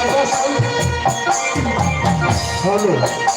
Hello. Hello.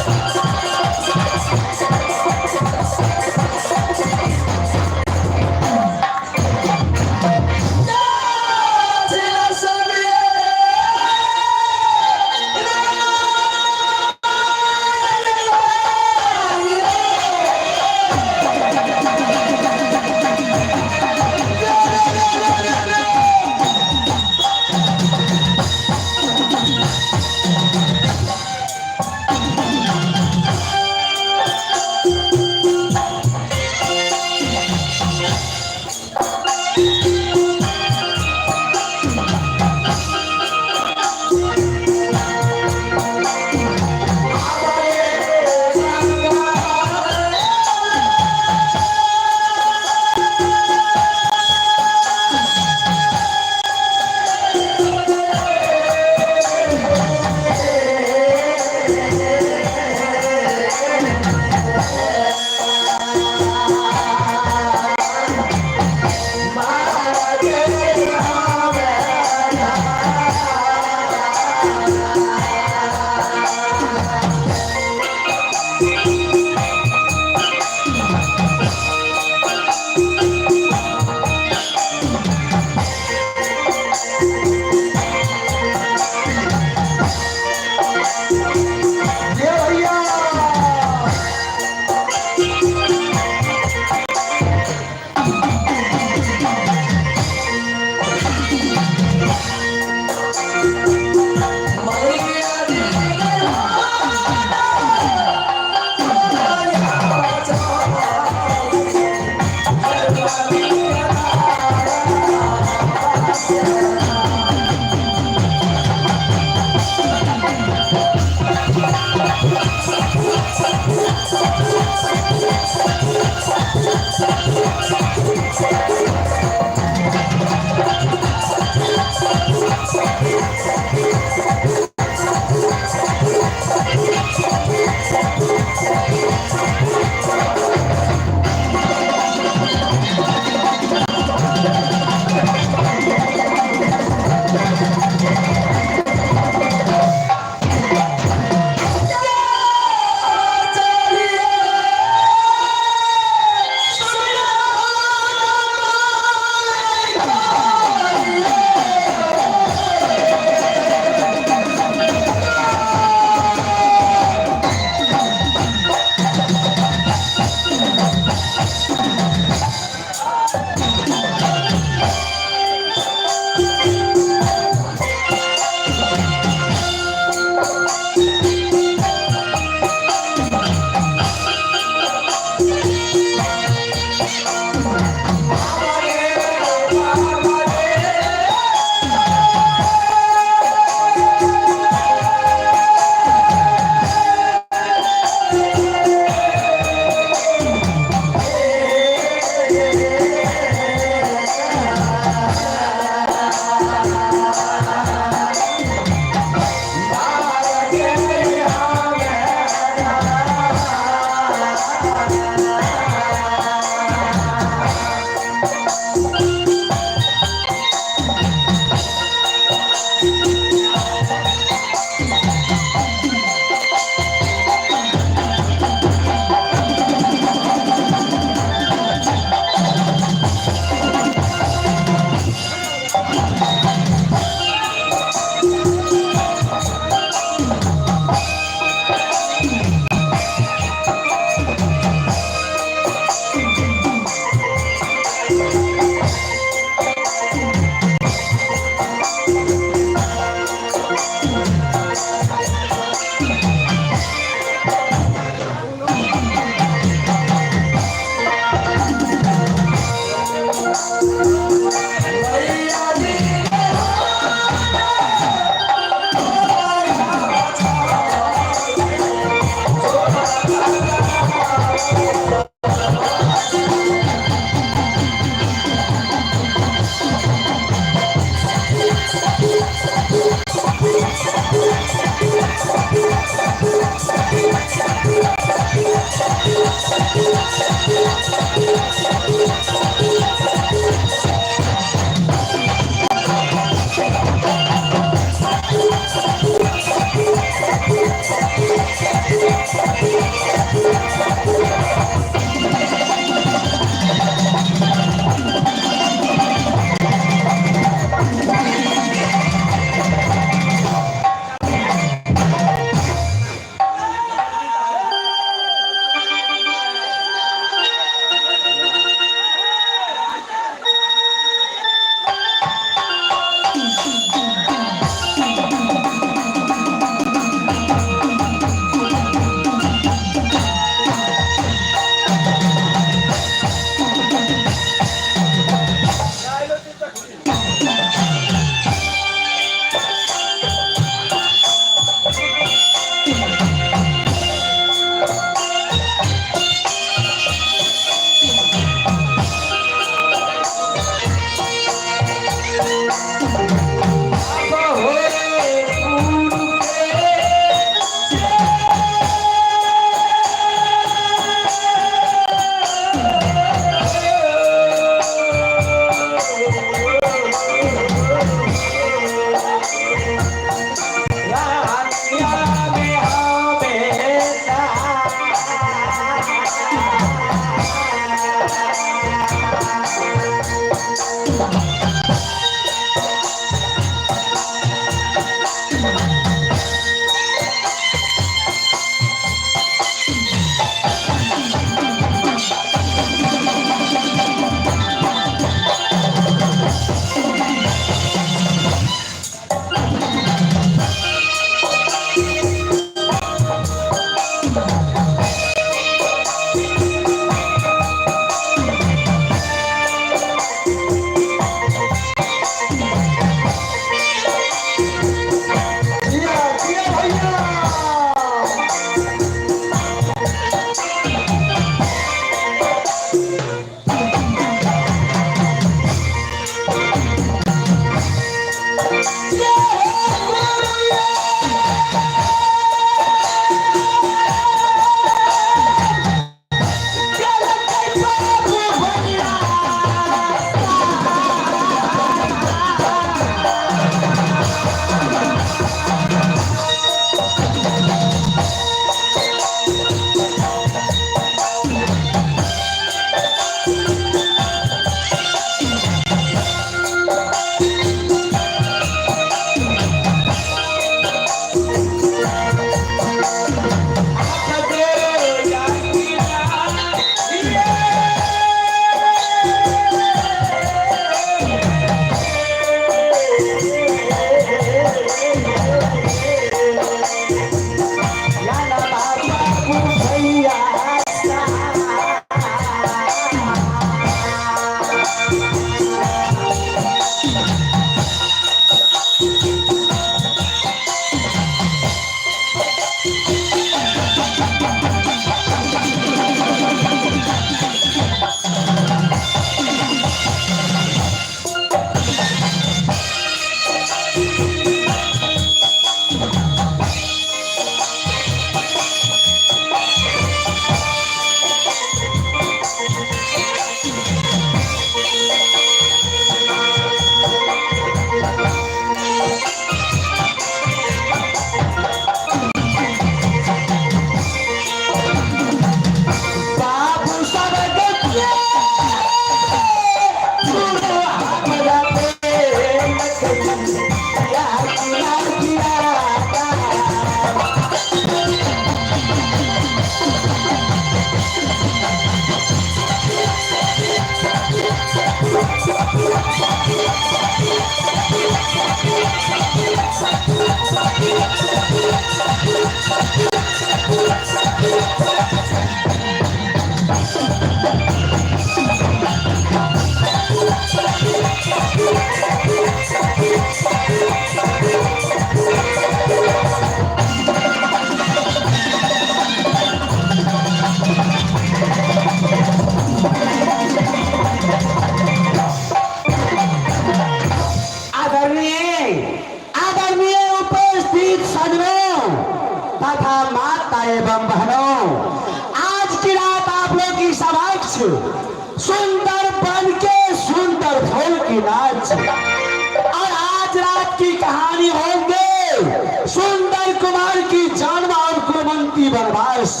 Bhagwat की कहानी होंगे सुंदर कुमार की जन्म और कुलवंती वनवास।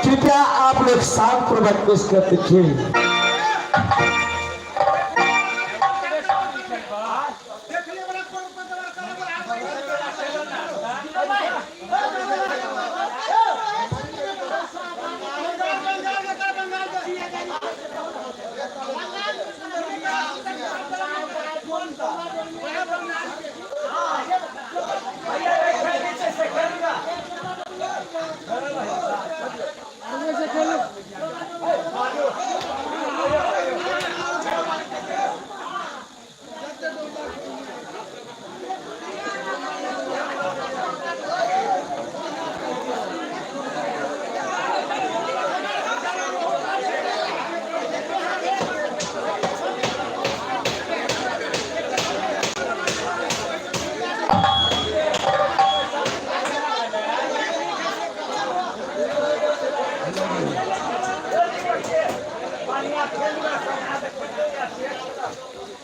कृपया आप लोग शांत पूर्वक पेश कर देखिए।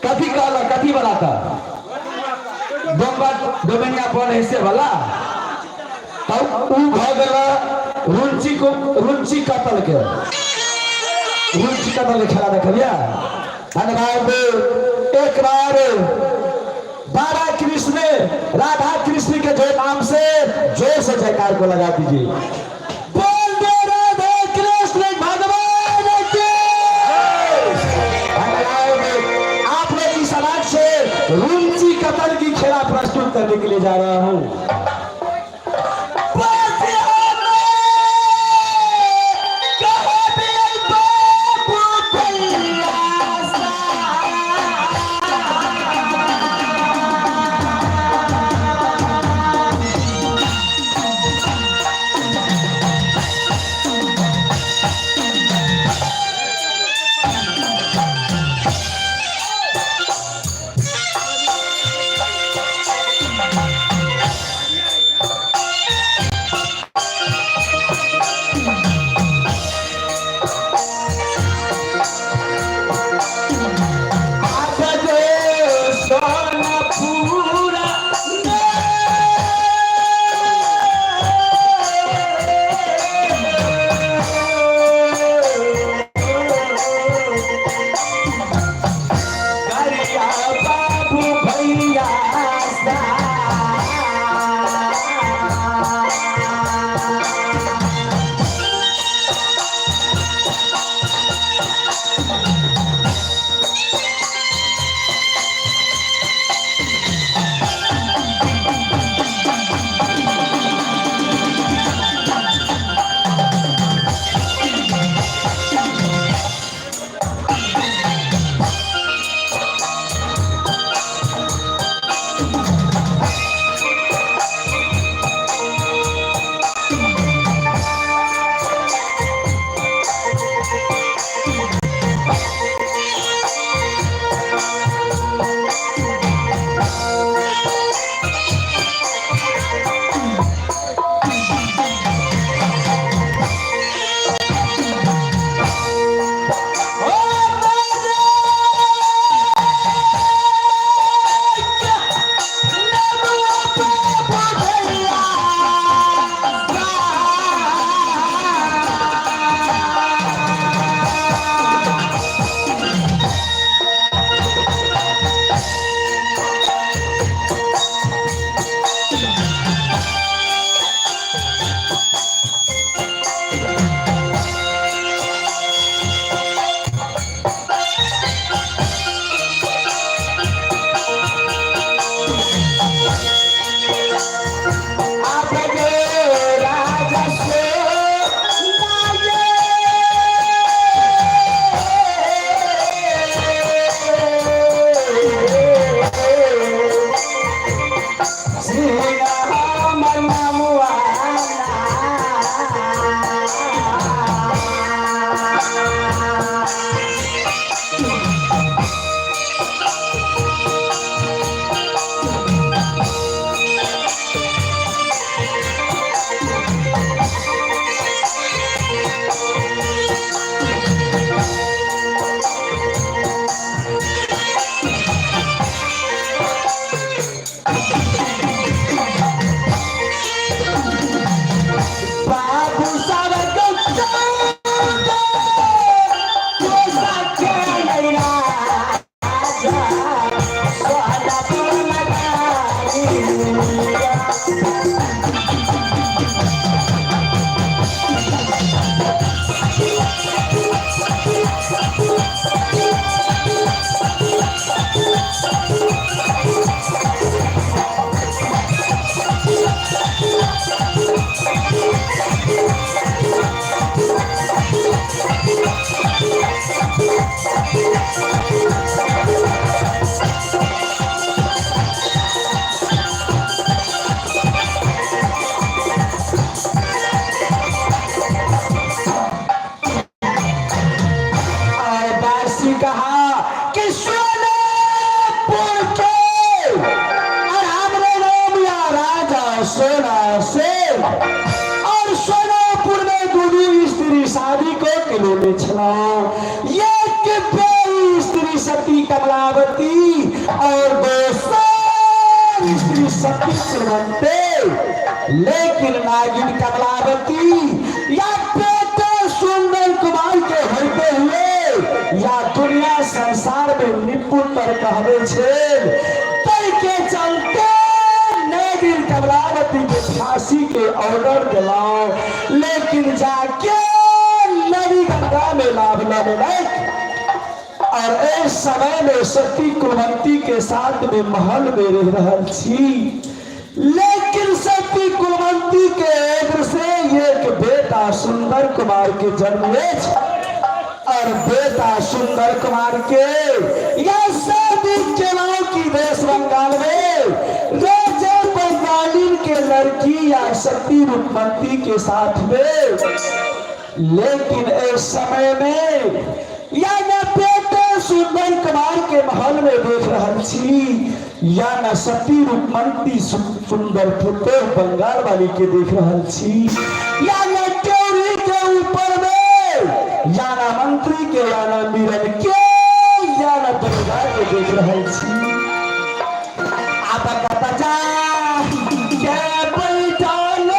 कथी कहला कथी वाला था डोंबा डोमनिया बन ऐसे वाला तब उ भ गेल रुंची को रुंची कतल के रुंची कतल के खेला देखलिए। धन्यवाद। एक बार बारह कृष्ण राधा कृष्ण के जय नाम से जोर से जयकार को लगा दीजिए। बोल दो राधे कृष्ण भगवान की। आप लोग की समाज से रुंची कतल की खेला प्रस्तुत करने के लिए जा रहा हूं। बाबू भैया। चलोने छलहुँ। एक बेर स्त्री सती कमलावती और दोसर स्त्री सती कुलवंती, लेकिन नागिन कमलावती या बेटे सुंदर कुमार के होते हुए या दुनिया संसार में निपुण तर कहबे छे, तै के चलते नागिन कमलावती के फांसी के ऑर्डर दिलाओ, लेकिन जाके नदी गंगा में लाभ न मिले। और इस समय में सती कुलवंती के साथ में महल में रह रहल छी, लेकिन सती कुलवंती के उग्र से एक बेटा सुंदर कुमार के जन्म अछि और बेटा सुंदर कुमार के यह शादी केलहुं की देश बंगाल में राजा बंगालिन के लड़की या सती रूपमंती के साथ में। लेकिन इस समय में या न बेटे सुंदर कुमार के महल में देख रहल छी या न सती रूपमंती सुंदर पुतोह बंगाल वाली के देख रहल छी, या न टेरी के ऊपर में, या न मंत्री के, या न मीरन के, या न दुर्गा के देख रहल छी। अब कत जा के बैठल।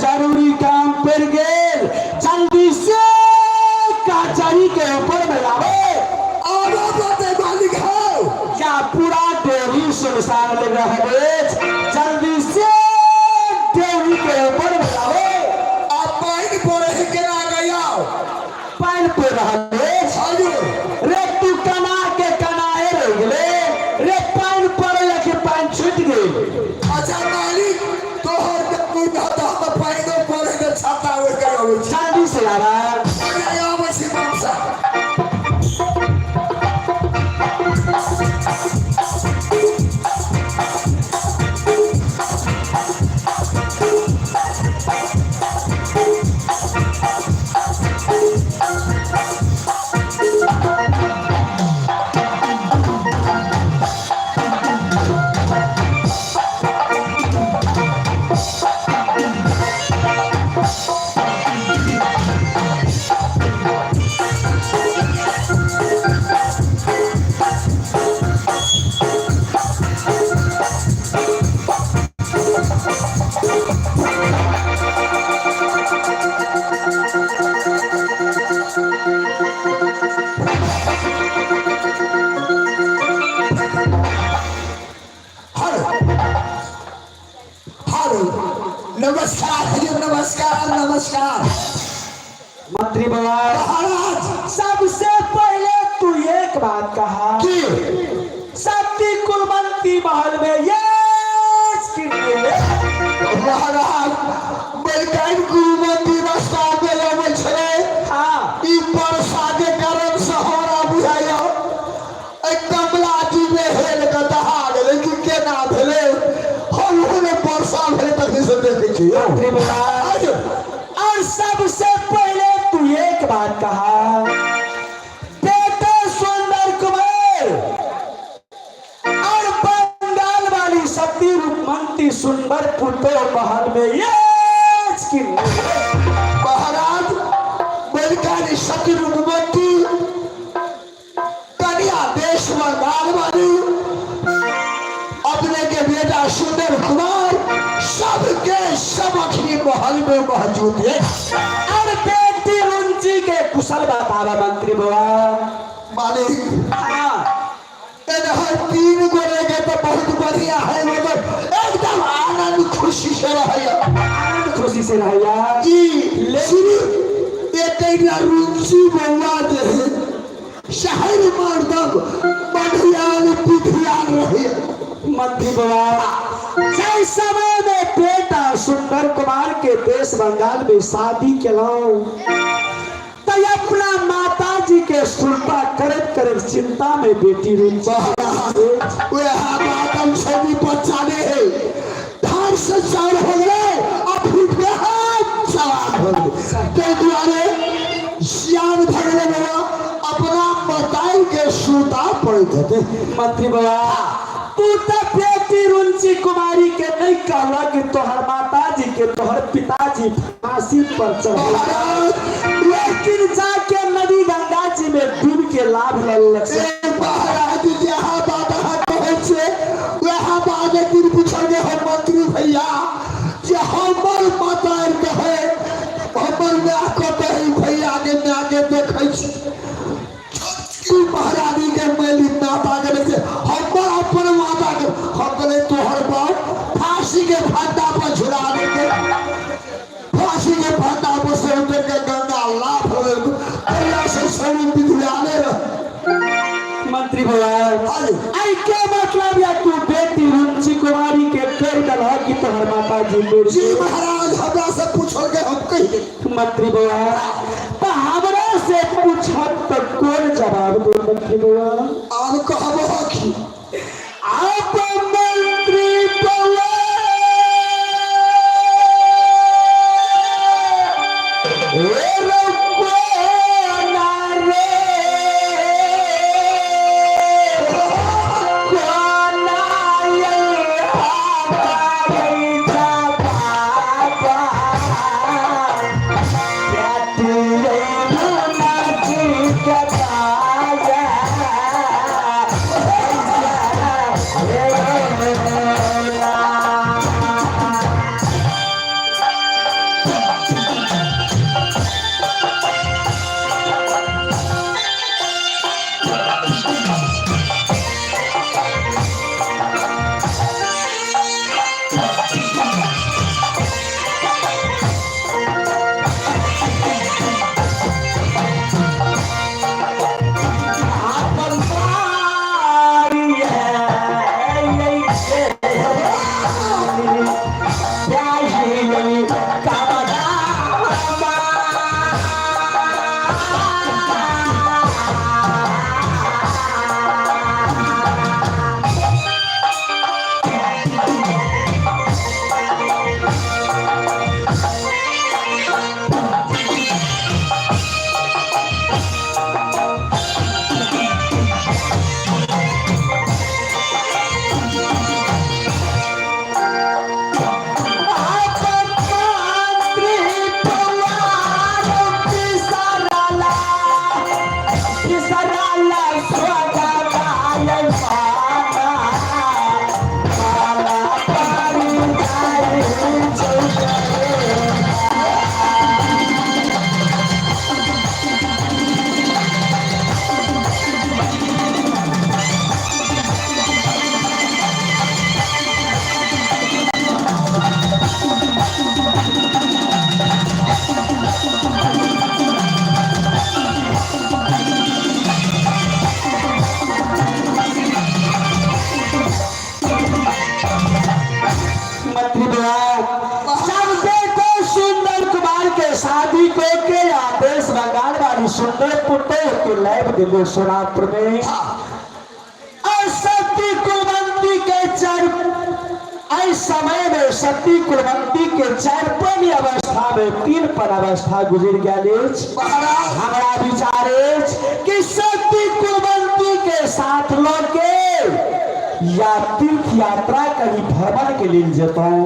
जरूरी काम पड़ गेल, जल्दी से कचहरी के ऊपर में आवे। आबो बाटे मालिक हो। या पूरा देवी सुनसान लग रहा है, जल्दी से देवी के ऊपर में आवे। आ पानि पड़े है केना गया? पानि पड़ रहा है। हजुर। रे तू कना के कनाए रह गेले रे, पानि पड़े कि पानि छूटि गेल? अच्छा मालिक, तोहर जरूर रहत हम पानिओ पड़े के छाता ओढ़ के अबै छी। जल्दी से आवा। अरे आबै छी बाप साहब। हर हर नमस्कार हजूर, नमस्कार नमस्कार। मंत्री बाबा, महाराज, सबसे पहले तू एक बात कहा की सती कुलवंती महल में ये महाराज, बलकाइन गुरुमती रास्ता में अबै छलै। हाँ। ई वर्षा के कारण से हमरा बुझाइया एहि कमला जी में हेल के दहा गेलै कि केना भेलै। हम ने वर्षा भेलै तखन से देखै छी यौ। मंत्री बाबा, आज और सबसे पहले तू एक बात कहा, बेटे सुंदर कुमार और बंगाल वाली सती रूपमंती सुंदर पुतो महल में ये महाराज, बलकानी सती रुकमती कन्या देश बंगाल वाली, अपने के बेटा सुंदर कुमार सबके सब अखनी महल में मौजूद है। और बेटी रुंची के कुशल बतावा मंत्री बाबा। मालिक, हाँ। इधर तीन गोरे के तो बहुत बढ़िया है, मतलब एकदम आनंद खुशी से रहे। आनंद खुशी से रहिया। जी, सिर्फ एक रुचि बउआ जे है शहर मर्दम बढ़ियान पिधियान रहे। मंत्री बाबा, जै समय में बेटा सुंदर कुमार के देश बंगाल में शादी केलहुं तो अपना माता जी के सुरता करत करत चिंता में बेटी रुचि। वह बात हम सभी बच्चा ने है, धान से चाउर हो गए और फूट के हाथ सवार हो गए, ते दुआरे सियान भऽ गेलै बाबा, अपना मताई के सुरता पड़ैत हेतै। मंत्री बाबा, तू तो बेटी रुंची कुमारी के नहीं कहला कि तोहर माता जी के तोहर पिताजी फांसी पर चढ़, महाराज, लेकिन जाके नदी गंगा जी में डूब के लाभ ललक से। ए महाराज, जहाँ बात अहाँ कहै छियै वएह बात एक दिन पूछल गे हम मंत्री भैया जे हमर माता कहै, हमर माय कहै, भैया के माय के देखै छी छोटकी महारानी के मैली माता के देखै, हमर अपन माता के। हम कहले तोहर बाप फांसी के फंदा पर झुला देते, फांसी के फंदा पर से उतर के गंगा लाभ लेलकै, तहिया से शरीर बिगड़ाले रह। मंत्री भैया, हाल। आई के मतलब या तू बेटी रुचि कुमारी के कह दलह कि तोहर माता जी मर जी महाराज, हमरा से पूछल के हम कहि देब। मंत्री भैया, तो हमरा से पूछब तो कौन जवाब दे मंत्री भैया? आब कहब की आप मंत्री बउआ, ए रघुना रे, कोना ये हमारे बाबा, बेटी रे रुना जी के बाया। अपन पुतोह के लाइब देलू सोनापुर में। और सती कुलवंती के चार एहि समय में सती कुलवंती के चारिपन अवस्था में तीन पन अवस्था गुजरि गेल अछि। हमरा विचार अछि कि सती कुलवंती के साथ लऽ के या तीर्थ यात्रा कहीं भ्रमण के लेल जेतौं।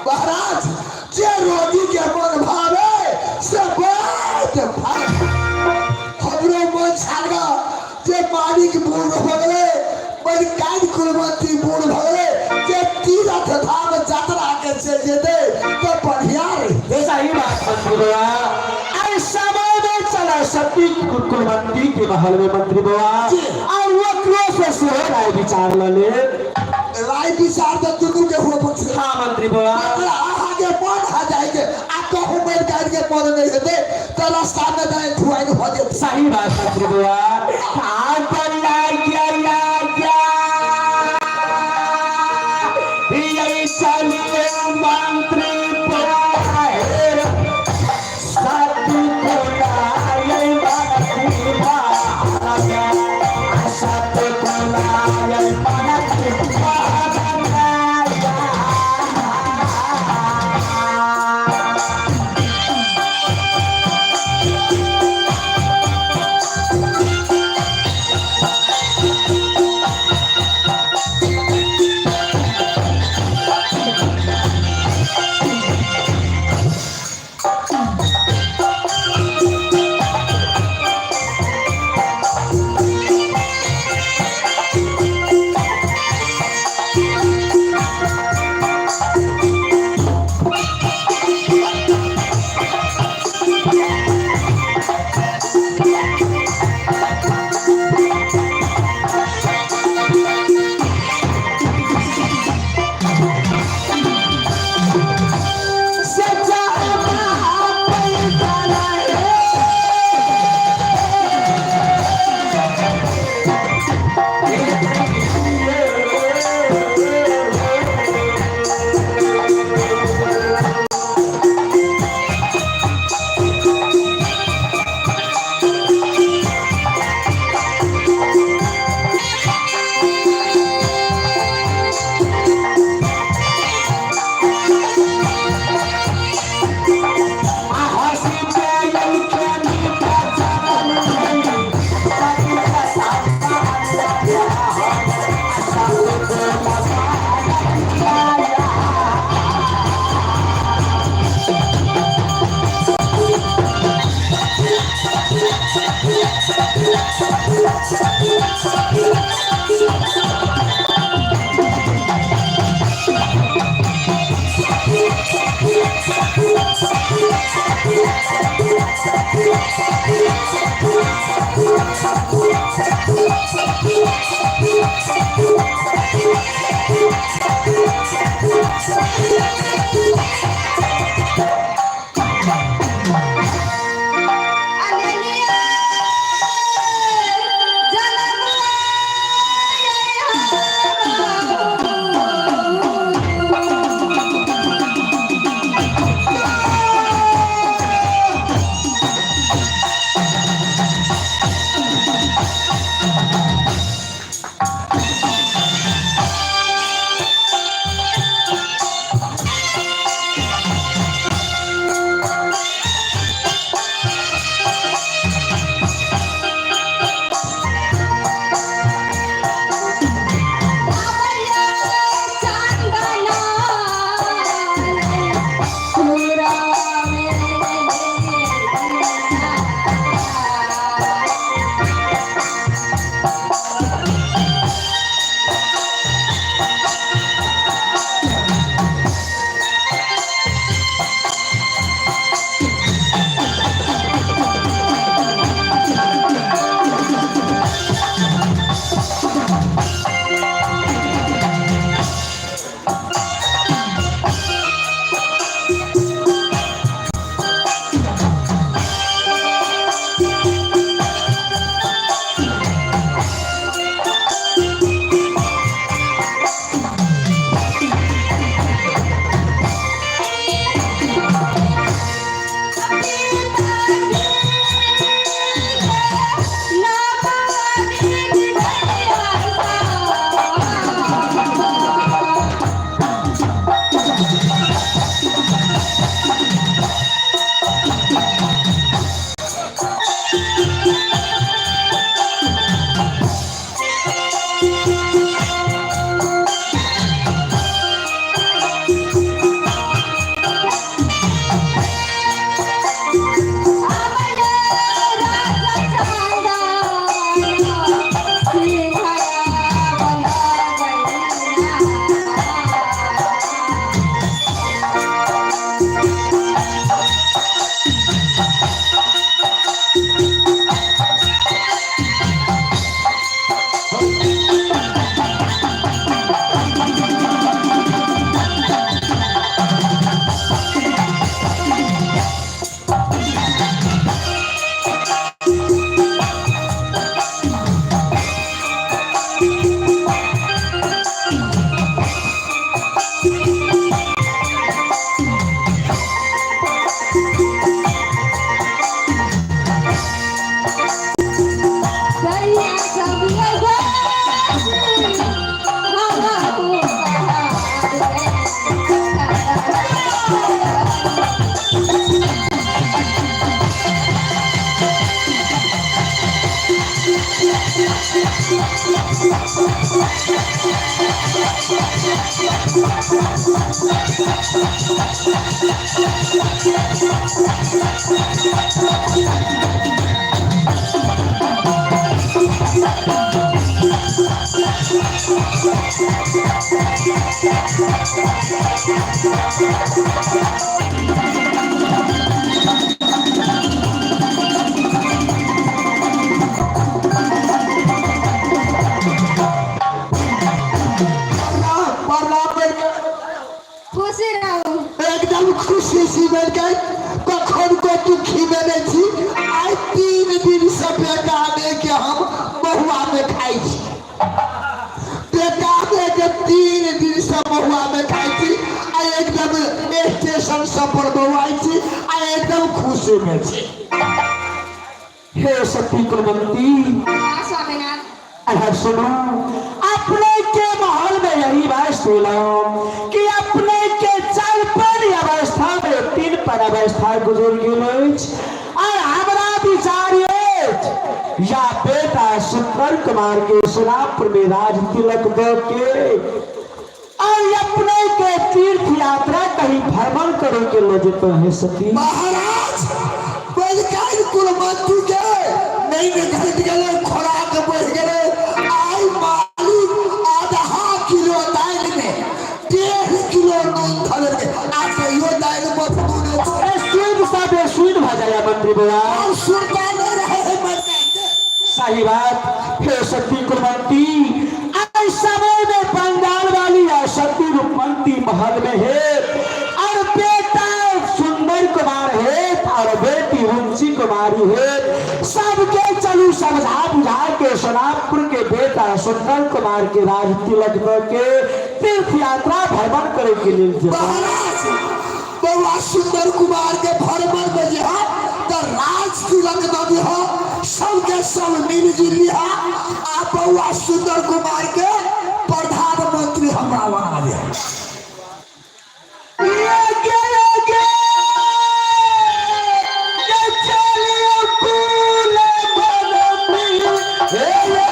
महाराज, जे रोगी के मन भावे से बहुत भावे। हमरो मन छाड़गा जे मालिक बूढ़ भऽ गेलै, मलिकाइन कुलवंती बूढ़ भऽ गेलै, जे तीर्थ धाम यात्रा के चलि जेतै तऽ बढ़िया रहितै। सही बात मंत्री बउआ। अरे समय में चला सती कुलवंती के महल में मंत्री बउआ, और ओकरो से सेहो राय विचार ल ले। राय विचार तऽ दुनू के हुए पड़तै। हाँ मंत्री बउआ। अहाँके मन भऽ जाइके आ कहूँ मलिकाइन के मन नहि हेतै तऽ रास्ता में दाइ धुआइन भऽ जेतै। सही बात मंत्री बउआ। आ बल्ला गया गया यही चलिए मंत्री बउआ, सती कुलाय मंत्री बउआ, सती कुलाय मंत्री बउआ। सच्चा बाप पैदा प्रणाम। खुशी रहू। एकदम खुशी छी बनिके, कखन को दुखी में नहीं छी। आइ 3 दिन से बेटा ने के हम महुआ में खाइ छी। बेटा ने के 3 दिन से महुआ में खाइ छी आ एकदम स्टेशन सब पर बौआइ छी आ एकदम खुशी में छी। हे सती कुलवंती। हाँ स्वामीनाथ। अरे सुनो, अपने के माहौल में यही बात सुनो कि अपने के चार पर अवस्था में तीन पर अवस्था गुजर गेल अछि और हमरा विचार अछि या बेटा सुंदर कुमार के सोनापुर में राज तिलक दे के और अपने के तीर्थ यात्रा कहीं भ्रमण करे के ले जेते हैं सती। महाराज, बलकाइन कुलमंत्री के नहीं ने घट गेलै, खोराक बढ़ गेलै। आइ मालिक आधा किलो दालि में 1.5 किलो नून धऽ देलकै आ तैयो दालि मफनू नहि छै। ए, सुन सब सुन भऽ जाया मंत्री बौआ। आब सुनता नहि रहै है मरदान के। सही बात। हे सती कुलवंती, आई समय में बंगाल वाली या सती रूपवंती महल में है और बेटा सुंदर कुमार है और बेटी रुचि कुमारी है। सबके चलू समझा बुझा के सोनापुर के बेटा सुंदर कुमार के राज तिलक दऽ के तीर्थ यात्रा भ्रमण करे के लेल जेबै। महाराज, बौआ सुंदर कुमार के भरमर में जे है तऽ राज तिलक दऽ दिह, सबके सब मिल जुल लिह आ बौआ सुंदर कुमार के प्रधानमंत्री हमरा बना दिह। आगे आगे ये चलियो कुल बनमी हे ये।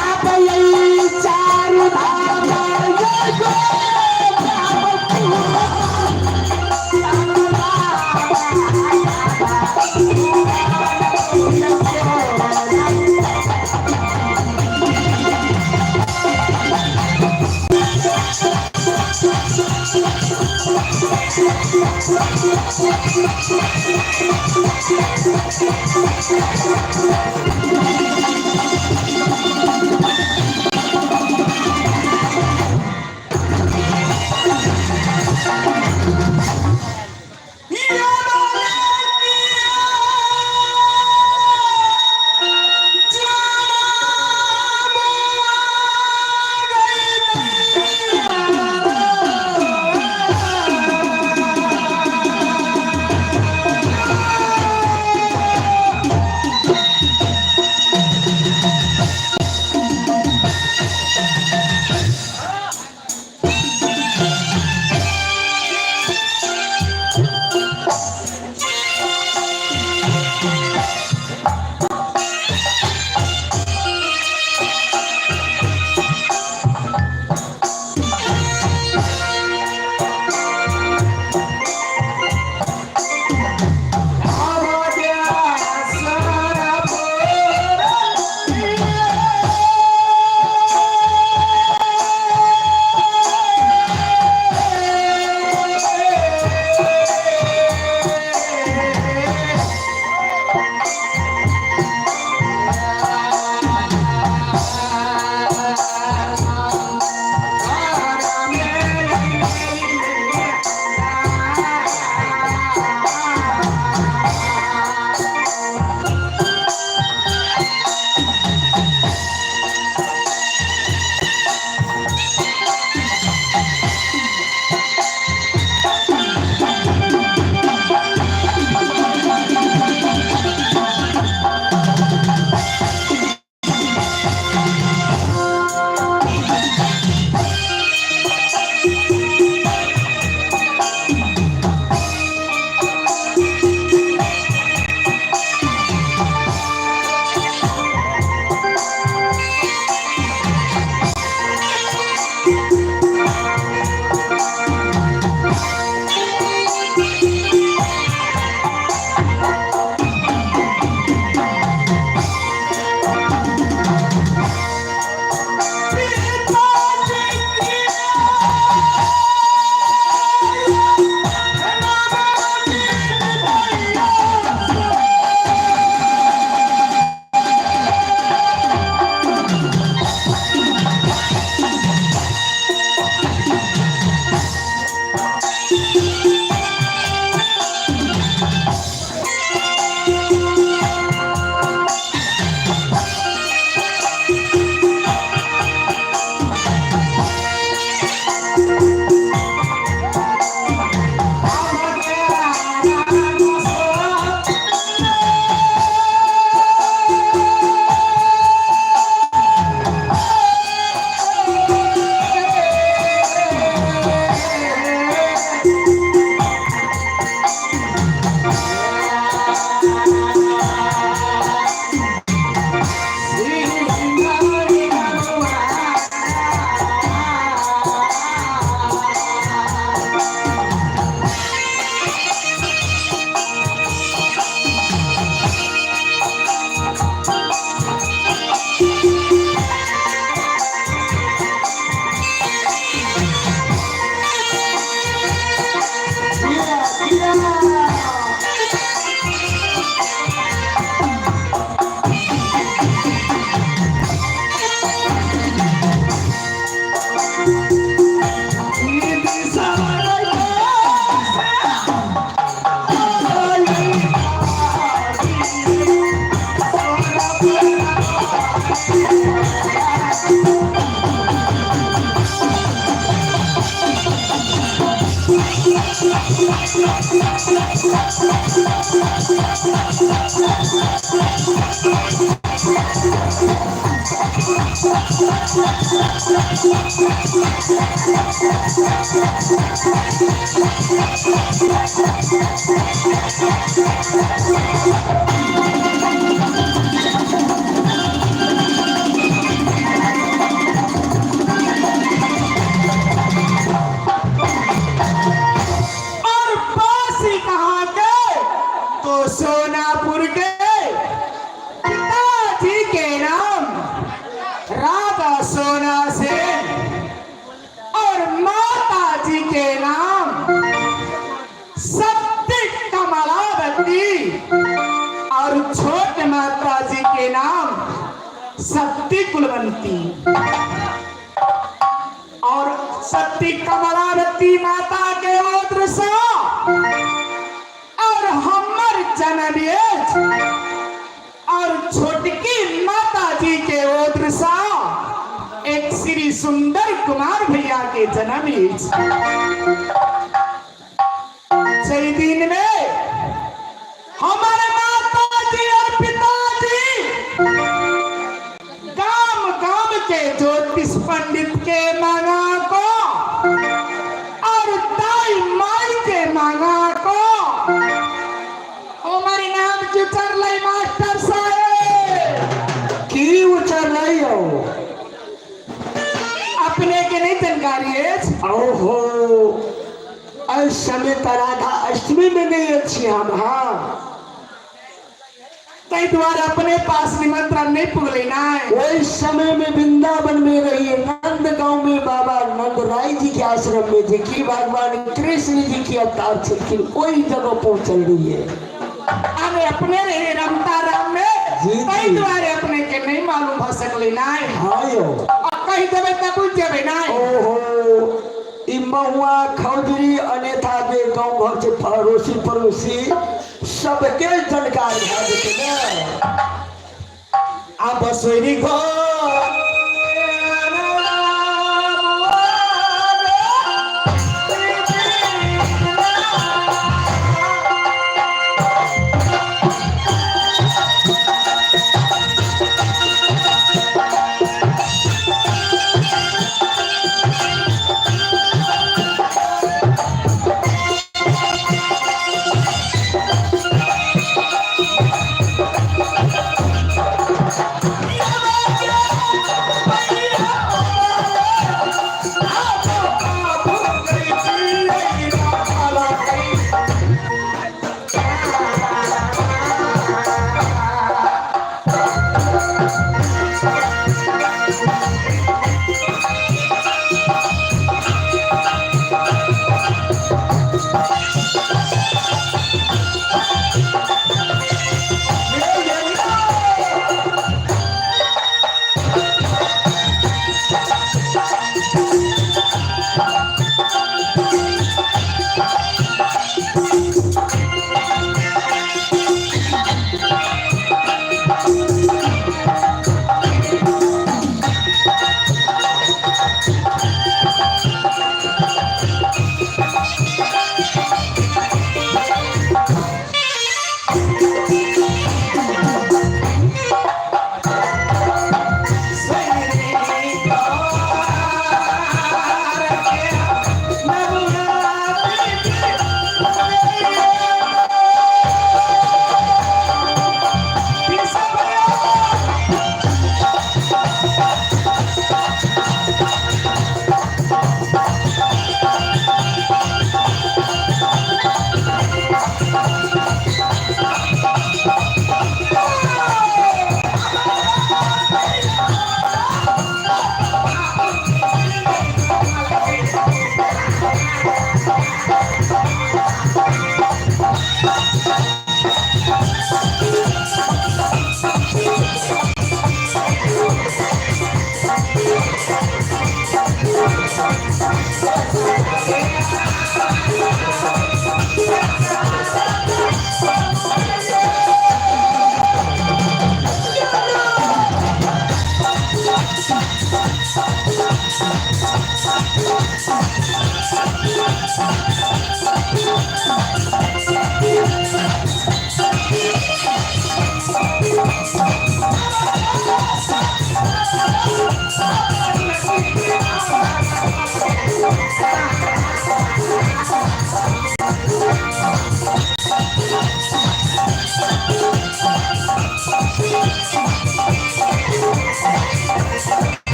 आबै चारू धाम एगो सत्य कुलवंती और सत्य कमलावती माता के गोत्र से और हमर जन्म अछि और छोटकी माता जी के गोत्र से एक श्री सुंदर कुमार भैया के जन्म अछि। जाहि दिन में हमारे माता जी और पिताजी गाम गाम के ज्योतिष पंडित के मांगा को और दाई माई के मांगा को हमारे नाम की उचरलै मास्टर साहेब। की उचरलै यौ? अपने के नहीं जानकारी अछि? ओहो, एहि समय तऽ राधा अष्टमी में नहि छी हम। हाँ। ताहि दुआरे अपने पास निमंत्रण नहीं पुगले ना। ओहि समय में वृंदावन में रहिए, नंद गांव में बाबा नंद राय जी के आश्रम में, जे कि भगवान कृष्ण जी के अवतार छलखिन, ओहि जगह पहुंचल रहिए। अरे अपने रहे रमता राम में। जी, ताहि जी। दुआरे अपने के नहीं मालूम भ सकले ना। हाँ यौ। आ कहि देबै तऽ बुझि जेबै ना। ओहो, ई महुआ खौजरी अन्यथा जे गाँव घर छै, पड़ोसी पड़ोसी सबके जानकारी भए जेतै ने। आब सोरी घर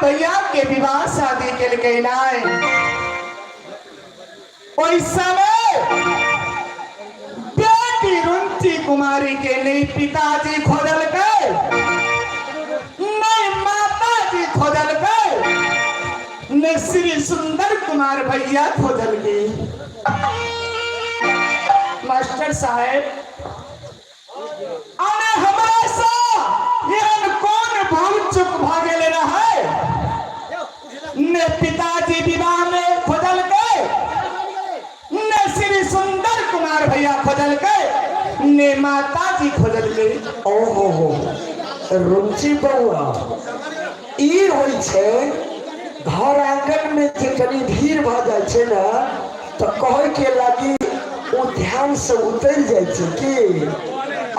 भैया के विवाह शादी केलकै नहि। ओहि समय बेटी रुंची कुमारी के नहीं पिताजी खोजलकै, नहीं माताजी खोजलकै, नहीं श्री सुंदर कुमार भैया खोजलकै। मास्टर साहेब, अरे हमरा सँ एहन कोन भूल चूक भऽ गेल रहै? ने पिताजी विवाह में खोजलकै, ने श्री सुंदर कुमार भैया खोजलकै, ने माताजी खोजलकै। ओहो हो, रुचि बौआ, ई होइ छै घर आंगन में जे कनी भीड़ भऽ जाइ छै ने तऽ कहै के लागी ओ ध्यान से उतरि जाइ छै कि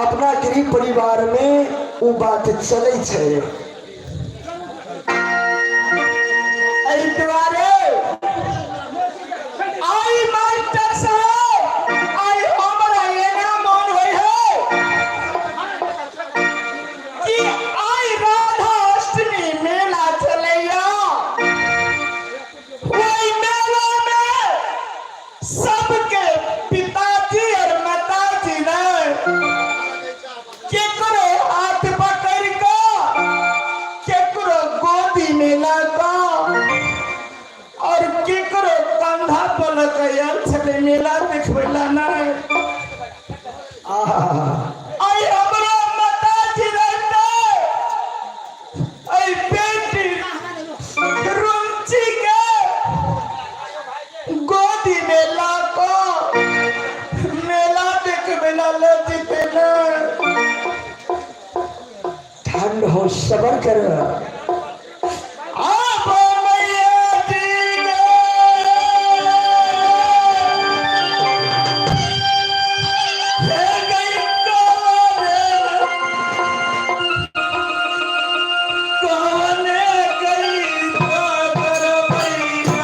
अपना गृह परिवार में ओ बात चलै छै। एहि दुआरे आई मास्टर साहब, आई हमरा एना मन होइ है कि आई राधा अष्टमी मेला चलैया, ओहि मेला में सबके पिताजी और माताजी ने केकरो हाथ पकड़ कऽ, केकरो गोदी में लऽ कऽ और केकरो कंधा पर लऽ कऽ आयल छलै मेला देखबै ला। नहि, आई हमरो माताजी रहतै, एहि बेटी रुचि के गोदी में लऽ कऽ मेला देखबै ला लऽ जेतै ने। ठंड हो, सबर कर। आब मैया जी गे, हे गई कवने, कवने गई सागर मैया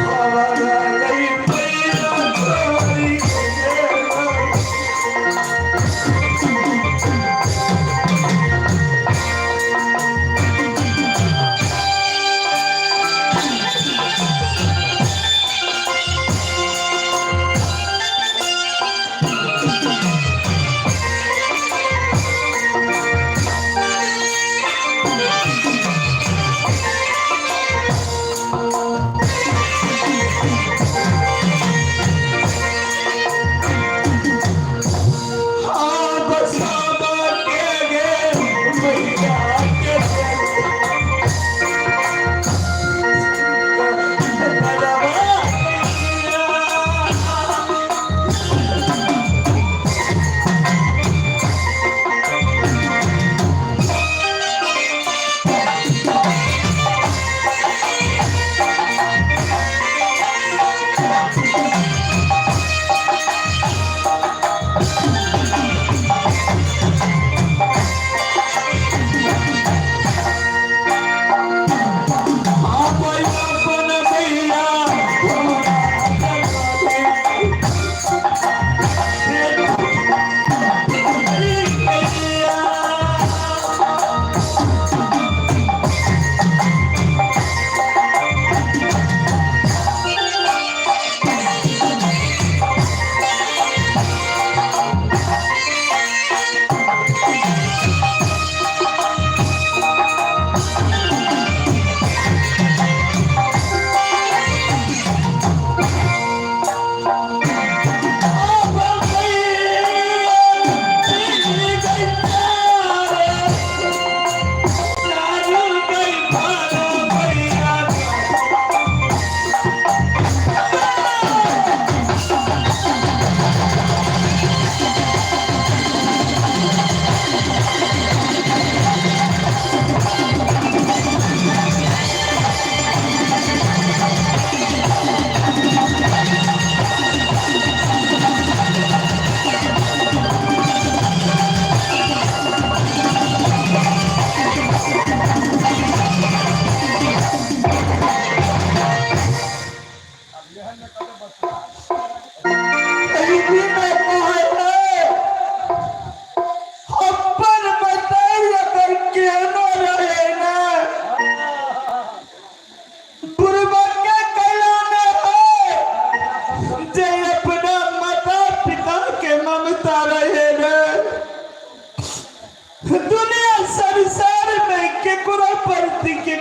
हमारा गई मैया चोरी के।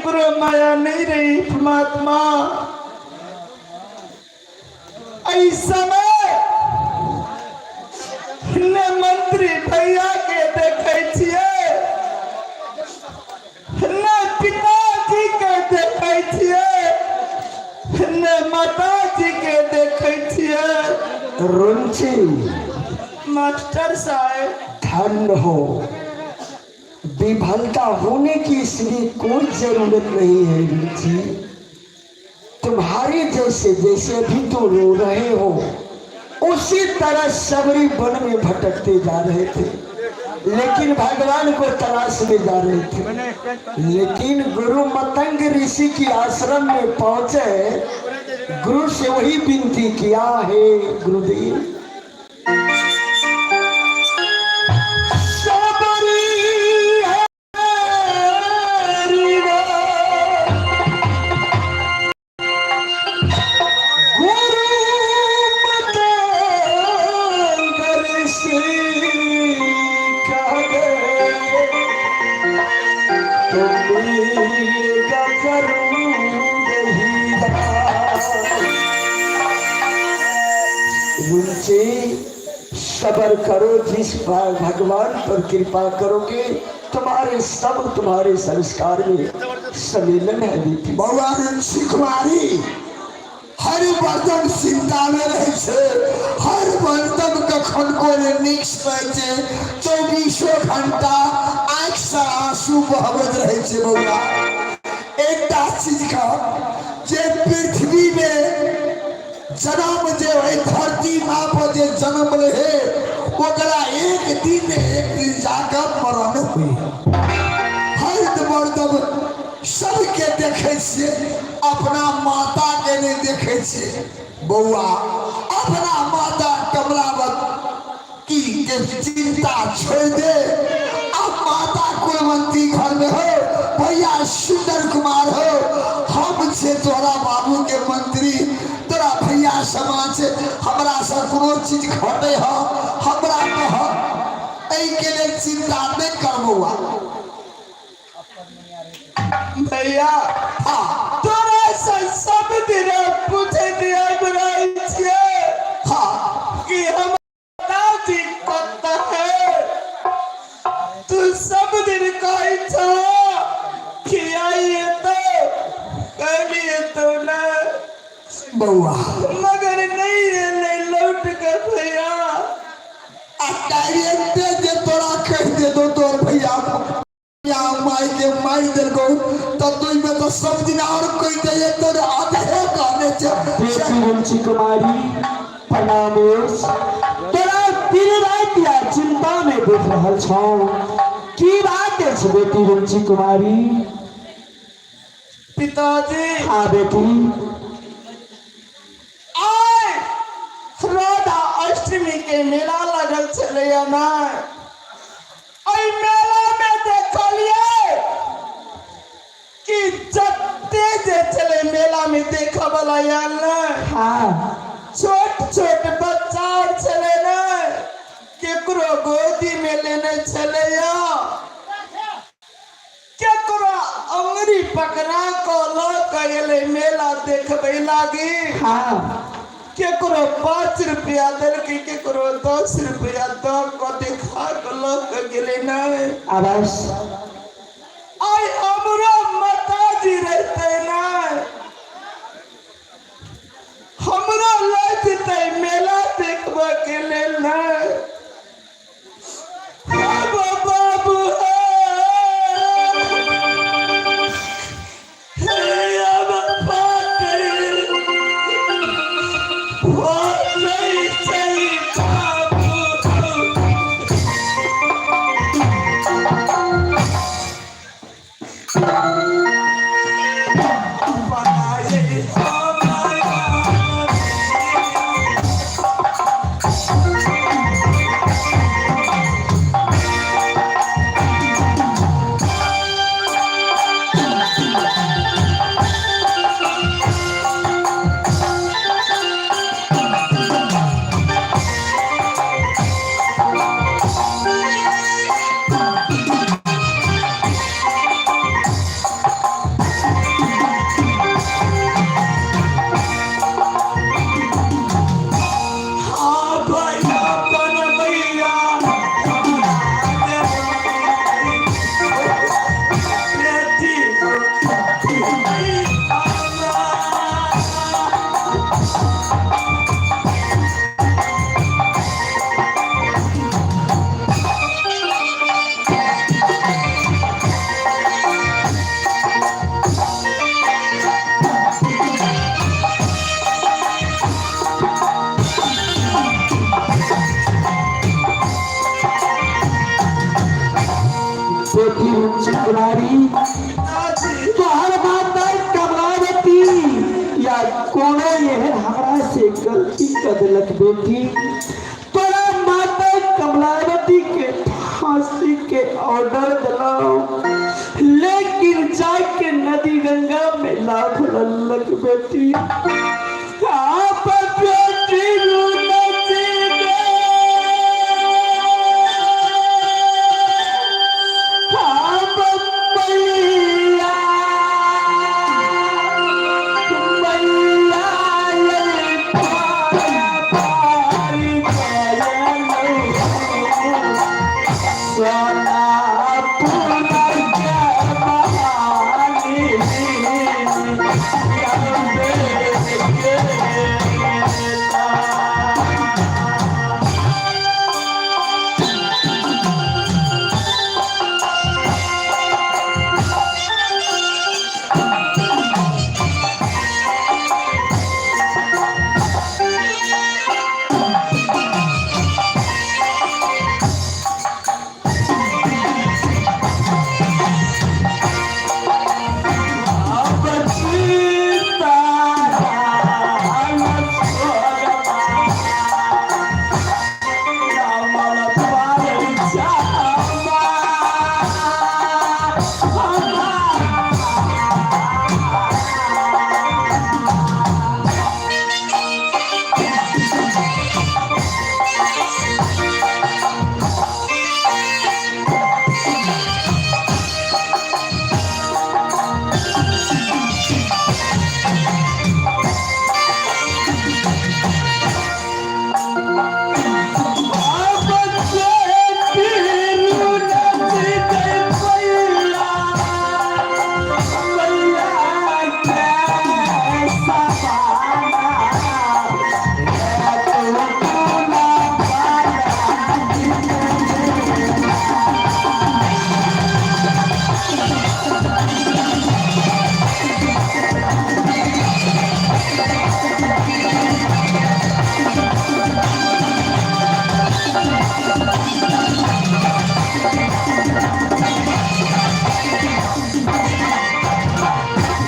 केकरो माया नहीं रही परमात्मा। एहि समय ने मंत्री भैया के देखे छियै, ने पिताजी के देखे छियै, ने माताजी के देखे छियै। रुंची। मास्टर साहेब। धन्य हो, विफलता होने की इसलिए कोई जरूरत नहीं है रुचि। तुम्हारे जैसे जैसे अभी तो रो रहे हो, उसी तरह सबरी वन में भटकते जा रहे थे, लेकिन भगवान को तलाश में जा रहे थे। लेकिन गुरु मतंग ऋषि की आश्रम में पहुंचे, गुरु से वही विनती किया है, गुरुदेव, सबरी हरि गुरु मतंग ऋषि कह दे तो मिलेगा जरूर ही। रुचि, सबर करो। जिस भगवान पर कृपा करोगे, तुम्हारे सब तुम्हारे संस्कार में सम्मेलन है बेटी। बौआ रुंची कुमारी, हर बर्तन चिंता में रहै छै, हर बर्तन कखन कोने नीक रहै छै। 24 घंटा आँखि से आंसू बहबैत रहै छै। बौआ, एकटा चीज कह जे पृथ्वी में जन्म जे ओहि धरती माँ पर जे जन्म रहे, ओकरा एक दिन एक दिन जाकर मरण हुई। हर मर्दम सबके देखै छियै, अपना माता के नहि देखै छियै। बौआ, अपना माता कमलावती के चिंता छोड़ि दे। अब माता कुलवंती घर में हो, भैया सुंदर कुमार हो, हम छे तोरा बाबू के मंत्री, तोरा भैया समाज छै। हमरा से कोनो चीज घटे हो, हमरा कह। एहिके लेल चिंता नहि कर बौआ। भैया। हाँ। तोरा से सब दिन पूछैत आबि रहल छियै कि हम माताजी कतऽ है। तू सब दिन कहै छह कि आइ एतौ, काल्हि एतौ ने। बौआ। मगर नहि एलै लौट के भैया। आ डायरेक्टे जे तोरा कहि देतो, तोर भैया या माय के मारि देलकौ, तऽ तुई में तो सब दिन और कोई दे तोर आधे कहने छै। बेटी रुचि कुमारी, प्रणाम। तोरा दिन राति या चिंता में देख रहल छौ। की बात अछि बेटी रुचि कुमारी? पिताजी। हाँ बेटी। आइ राधा अष्टमी के मेला लगल छलैया ने, एहि मेला में देखलियै कि जते जे छलै मेला में देखऽ वाला आयल ने, छोट छोट बच्चा आर छलै ने, केकरो गोदी में लेने छलैया, केकरो अंगुरी पकड़ा कऽ लऽ कऽ एलै मेला देखबै लागी। केकरो 5 रुपया देलकै, केकरो 10 रुपया दऽ कऽ देखा कऽ लऽ कऽ गेलै नहि। आवाज। आइ हमरो माताजी रहतै नहि, हमरो लऽ जेतै मेला देखबऽ के लेल नहि। बाबू, बाबू, हे अब फाटै फाटै छै बाबू। कुमारी, तोहर माता कमलावती या कोनो एहन हमरा से गलती कर देलक बेटी, तोरा माता कमलावती के फांसी के ऑर्डर दिलाओ, लेकिन जाके नदी गंगा में लाख ललक बेटी। आप बेटी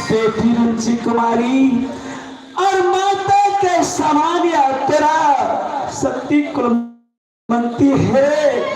बेटी रुचि कुमारी और माता के समान या तेरा सती कुलमंती है।